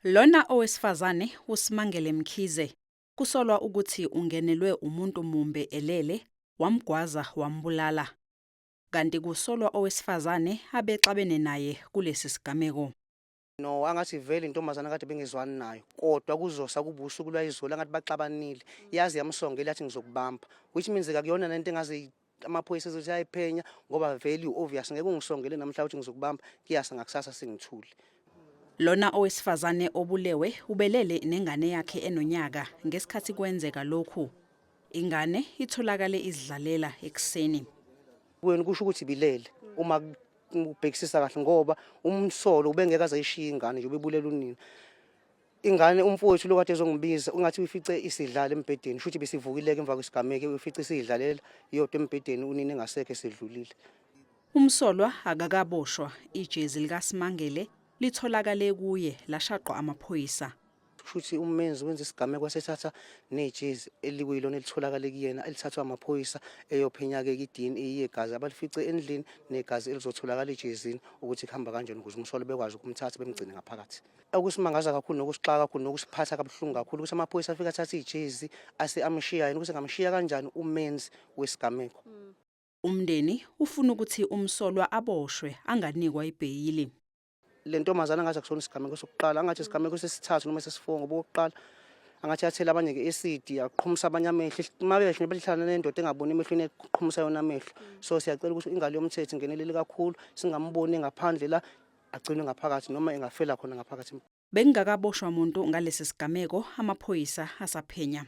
Lona owesifazane uSimangele Mkhize kusolwa ukuthi ungenelwe umuntu mumbe elele wamgwaza wambulala. Kanti kusolwa owesifazane abexabene naye kulesi sigameko. No, angathi vele intombazana kade bengezwani nayo, kodwa kuzosa kuba usuku lwayizolo angathi baxabanile, yaze yamsongela yathi ngizokubamba, which means akuyona lento engaze amaphoyisa ezothi ayiphenya ngoba vele obvious ngeke ungisongele namhla uthi ngizokubamba, kuyasa ngakusasa sengithule. Lona owesifazane obulewe ubelele nengane yakhe enonyaka ngesikhathi kwenzeka lokhu. Ingane itholakale izidlalela ekuseni. Wena kusho ukuthi bilele uma ubhekisisa kahle ngoba umsolo ubengeke aze ayishiye ingane nje, ubebulela unina. Ingane umfowethu lo kade ezongibiza ungathi uyifice isidlala embhedeni, shuthi besivukile-ke emva kwesigameko, uyifice isiyidlalela iyodwa embhedeni, unina engasekho esedlulile. Umsolwa akakaboshwa, ijezi likaSimangele litholakale kuye lashaqwa amaphoyisa. Shuthi umenzi wenza isigameko wasethatha nejezi elikuyilona elitholakale kuyena elithathwa amaphoyisa eyophenya-ke i-DNA yegazi abalifice endlini negazi elizotholakala ejezini ukuthi kuhamba kanjani ukuze umsolwa bekwazi ukumthatha bemgcine ngaphakathi. Okusimangaza kakhulu nokusixaka kakhulu nokusiphatha kabuhlungu kakhulu ukuthi amaphoyisa afike athathe ijezi ase amshiya yena, ukuthi angamshiya kanjani umenzi wesigameko. Umndeni ufuna ukuthi umsolwa aboshwe anganikwa ibheyili. Le ntombazana angathi akusona isigameko sokuqala, angathi isigameko sesithathu noma sesifo, ngoba okokuqala angathi yathela abanye nge-acid yaqhumisa abanye amehlo, uma besho behlala nendoda engaboni emehlweni eqhumisa yona amehlo. So siyacela ukuthi ingalo yomthetho ingenelele kakhulu, singamboni ngaphandle la, agcinwe ngaphakathi noma engafela khona ngaphakathi. Bekungakaboshwa muntu ngalesi sigameko, amaphoyisa asaphenya.